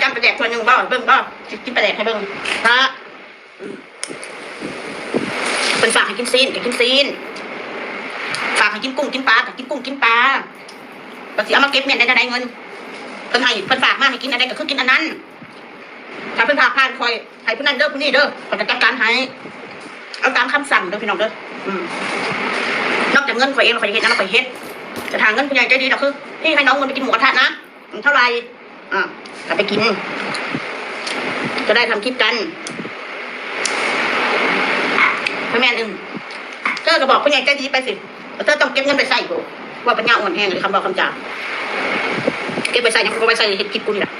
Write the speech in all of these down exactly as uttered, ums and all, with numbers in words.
จำปลาแดกถ้วยหนึ่งบ่ เบิ่งบ่ สิกินปลาแดกให้เบิ่ง พระ เพิ่นฝากให้กินซีนก็กินซีน ฝากให้กินกุ้งกินปลาก็กินกุ้งกินปลา ก็สิเอามาเก็บเมียนได้เท่าใดเงิน เพิ่นให้ เพิ่นฝากมาให้กินอันใดก็คือกินอันนั้น ถ้าเพิ่นฝากผ่านข่อย ให้ผู้นั้นเด้อผู้นี้เด้อ ข้อยก็จัดการให้ เอาตามคำสั่งเด้อพี่น้องเด้อ อืม นอกจากเงินข่อยเอง ข่อยจะเฮ็ดหยังข่อยเฮ็ด แต่ถ้าเงินผู้ใหญ่ใจดีน่ะคือ พี่ให้น้องมันไปกินหมูกระทะนะ มันเท่าไหร่ อ่า ก็ไปกิน จะได้ทำคลิปกัน พ่อแม่นอึ้ง เธอก็บอกผู้ใหญ่ใจดีไปสิ เธอต้องเก็บเงินไปใส่กู ว่าปัญญาอ่อนแฮงเลย คำเว้าคำจา เก็บไปใส่หยัง กูก็ไปใส่เฮ็ดคลิปกูนี่แหละ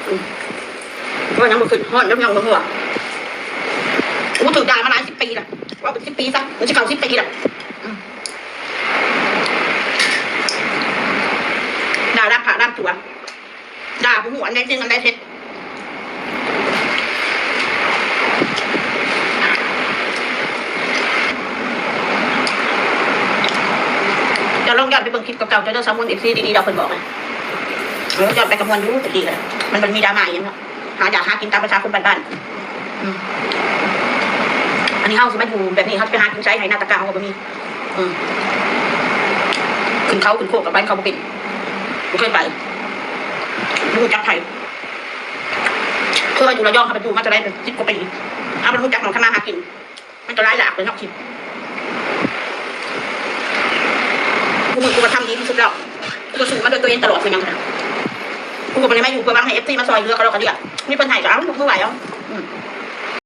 อืม ว่าหยังบ่ขึ้น ฮ้อนแล้วยังบ่หัว กูถูกด่ามาหลายสิบปีละ ว่าเป็นสิบปีซะ มันสิเข้าสิบปีละ อืม ด่าด่าพระด่าตัว ด่าผู้หัวอันใดจริงอันใดเท็จ จะลองย้อนไปเบิ่งคลิปเก่าๆ เจ้าเด้อ สาวมนต์ เอฟซี ดีๆ ดอกเพิ่นบอกนะ เออ ย้อนไปกับมวลอยู่ จะดีกัน มันบ่มีดราม่าอีหยังเนาะ หาอยากหากินตามประชาคนบ้านๆ อืม อันนี้เฮาสิมาอยู่แบบนี้ เฮาสิไปหากินไส ไฮ่นาตะกร้าเฮาก็บ่มี อืม ขึ้นเขาขึ้นโคกกับไปเขาบ่เป็น บ่เคยไป บ่รู้จักไผ คือว่าอยู่ระยอง เฮาไปอยู่มาเท่าใด เป็นสิบกว่าปี เฮาบ่รู้จักหม่องทำมาหากิน มันก็หลายหลากเลยเนาะคิด กูมึงกูก็ทำดีที่สุดแล้ว กูก็สู้มาด้วยตัวเองตลอด คือหยังนะ กูก็บ่ได้มาอยู่เพื่อหวังให้ เอฟซี มาซอยเหลือเขาดอกกะเดี้ย มีเพิ่นให้ก็เอา ยกมือไหว้เอา